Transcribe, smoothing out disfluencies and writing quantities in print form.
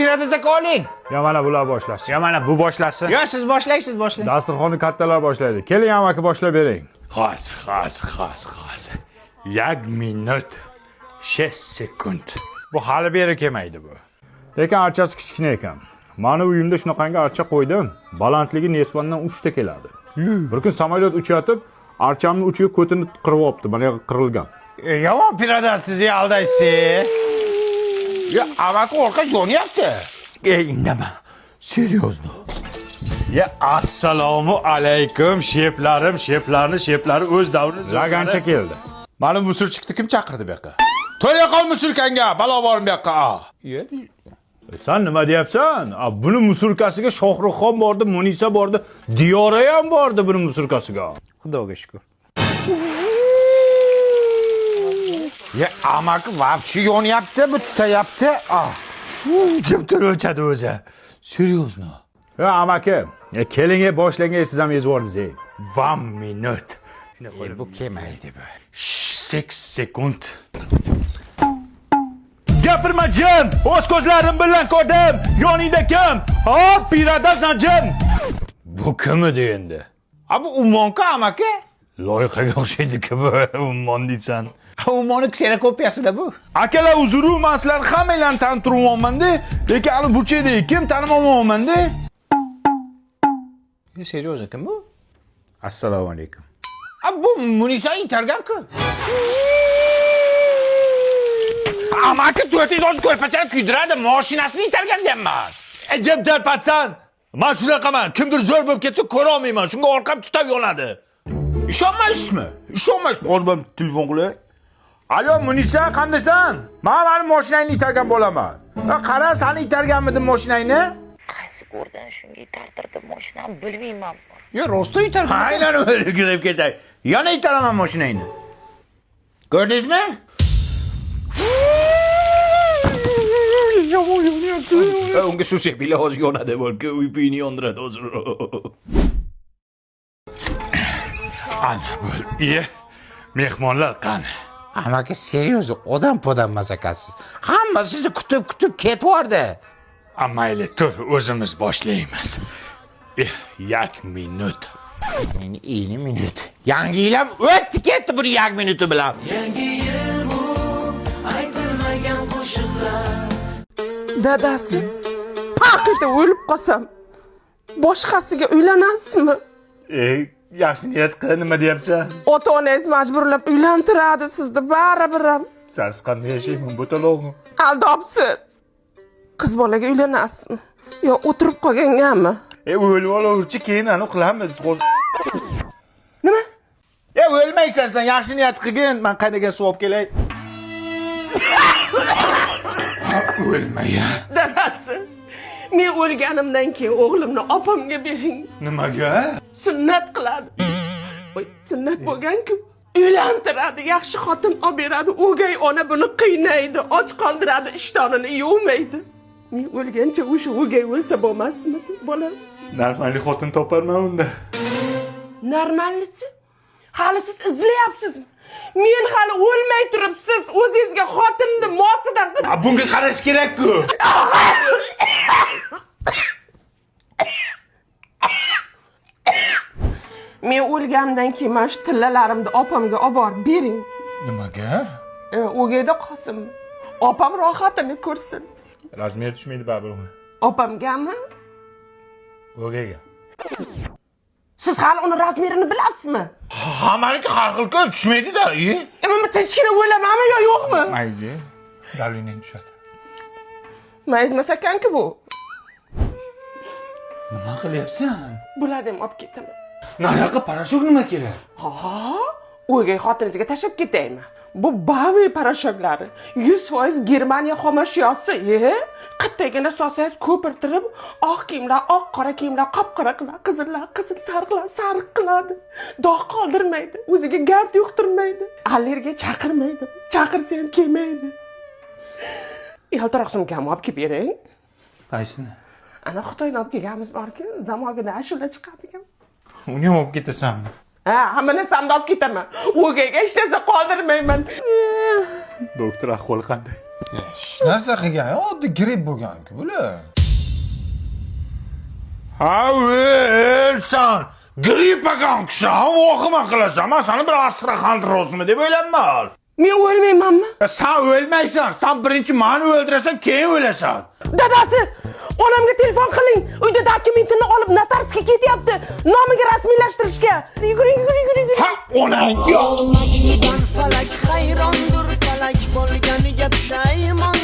Piroda aka oling. Yo mana bular boshlasin. Yo mana bu boshlasin. Yo siz boshlaysiz, boshlang. Dasturxonni kattalar boshlaydi. Keling amaki boshlab bering. Hozir, hozir, hozir, hozir. 1 minut 6 sekund. Bu hali beri kelmaydi bu. Lekin archasi kichkina ekan. Mani uyimda shunaqangi archa qo'ydim. Balandligi nesvandan 3 ta keladi. Bir kun samolyot uchayotib, archamni uchiga ko'tini qirib olibdi. Mana yoqqa qirilgan. Yomon piroda sizni aldaysiz. Yo amaki orqa yonyapti. Ey indama. Серьезно. Ya assalomu alaykum sheplarim, sheplarni sheplari o'z davrini Lagancha keldi. Mani musulchikni kim chaqirdi bu yoqqa? To'ya qol musulkanga, balo bormi bu yoqqa? A. Sen nima deyapsan? A, buni musurkasiga Shohruxxon bordi, Munisa bordi, Diyora ham bordi buni musurkasiga. Xudoga shukur. Ya amaki вообще yonyapti, bu tutayapti. Ah. Jim tur o'chadi o'zi. Серьезно. Ya amaki, keling, boshlang, siz ham yezvordingiz. Ey. 1 minut. Bu kelmaydi bu. 6 sekund. Gapirma jim! O'z ko'zlarim bilan ko'rdim. Yoningda kim? Ha, piradasdan jim. Bu kim edi endi? A bu ummonku amaki. Loyihaga o'xshaydi-ku bu ummon deysan. Ummonni kserokopiyasida bu. Akalar uzru, men sizlarni hammanglarni tanib turibman-da, lekin ani burchakdagi kim tanimayapman-da. Серьезно kim bu? Assalomu alaykum. A bu Munisa itargan-ku. Amaki to'rtingiz hozir ko'rpachani kuydiradi, mashinasini itargan deyapman. Jim tur patsan. Men shunaqaman. Kimdir zo'r bo'lib ketsa ko'ra olmayman. Shunga orqam tutab yonadi. Ishonmaysizmi? Ishonmaysiz. Hozir ben telefon qilay. Alo Munisa, qandaysan? Men mani mashinangni itargan bo'laman. Ha, qara, sani itarganmidim mashinangni? Qaysi ko'rdan shunga itartirdim mashinani bilmayman. Yo, rostdan itargan. Aynan o'lgirib ketay. Yana itaraman mashinangni. Ko'rdingizmi? Unga suv sepinglar hozir yonadi, balki uy-puyini yondiradi hozir. Ana bo'l. Iye, mehmonlar qani? Amaki серьезно, odam podam emas ekansiz. Hamma sizni kutib kutib ketvordi. A mayli, tur, o'zimiz boshlaymiz. 1 minut. Meni ini minut. Yangi yil ham o'tdi ketdi buni 1 minuti bilan. Dadasi, paq etib o'lib qolsam, boshqasiga uylanasizmi? Ey, yaxshi niyat qil, nima deyapsan? Ota onangiz majburlab uylantiradi sizni baribir ham. Sensiz qanday yashayman, bo'talog'im? Aldobsiz. Qiz bolaga uylanasizmi? Yo o'tirib qolgangami? O'lib olaverchi, keyin ani qilamiz. Nima? E, o'lmaysan sen, yaxshi niyat qilgin. Men qaynagan suv olib kelay. O'lmaya. Dadasi, men o'lganimdan keyin o'g'limni opamga bering. Nimaga? Sunnat qiladi. Voy, sunnat bo'lgan-ku. Uylantiradi, yaxshi xotin olib beradi. O'gay ona buni qiynaydi, och qoldiradi, ishtonini yuvmaydi. Men o'lgancha o'sha o'gay o'lsa bo'lmasmidi, bolam? Normalli xotin toparman unda. Normallisi? Hali siz izlayapsizmi? Men hali o'lmay turib siz o'zingizga xotinni mosidan A bunga qarash kerak-ku. Men o'lganimdan keyin mana shu tillalarimni opamga olib borib bering. Nimaga? O'gayda qolsin. Opam rohatini ko'rsin. Razmer tushmaydi baribir uni. Opamgami? O'gayga. Siz hali uni razmerini bilasizmi? Hammaniki har xil ko'z tushmaydi-da, e? Men tinchgina o'lamanmi yo yo'qmi? Mayli, davleniyam tushadi. Mayizmas ekan-ku bu. Nima qilyapsan? Bularni ham olib ketaman. Nariyoqqa parashok nima kerak? Ha, o'gay xotiningizga tashlab ketaymi? Bu Bavi parashoklari 100% Germaniya xomashyosi, e? Qittagina solsangiz ko'pirtirib, oq kiyimlar, oq qora kiyimlar qop-qora qiladi, qizillar qizil, sariqlar sariq qiladi. Dog' qoldirmaydi, o'ziga gard yuqtirmaydi. Allergiya chaqirmaydi, chaqirsa ham kelmaydi. Yaltiroq sumkamni olib kelib bering. Qaysini? Ana Xitoydan olib kelganimiz borku, zamogida ashula chiqadigan. Uni ham olib ketasanmi? Ha, hamma narsamni olib ketaman. O'gayga hech narsa qoldirmayman. Doktor ahvoli qanday? Hech narsa qilgan yo'q, oddiy gripp bo'lgan-ku bular. Ha, o'lsan. Gripp ekansan, vahima qilasan. Man seni bir osteoxondrozmi deb o'ylayapman. Men o'lmaymanmi? San o'lmaysan. San birinchi mani o'ldirasan, keyin o'lasan. Dadasi, onamga telefon qiling. Uyda dokumentini olib notariusga ketyapti. Nomiga rasmiylashtirishga. Yuguring, yuguring, yuguring. Ha, onang yo'q. Falak hayrondir, falak bo'lganiga pushaymon.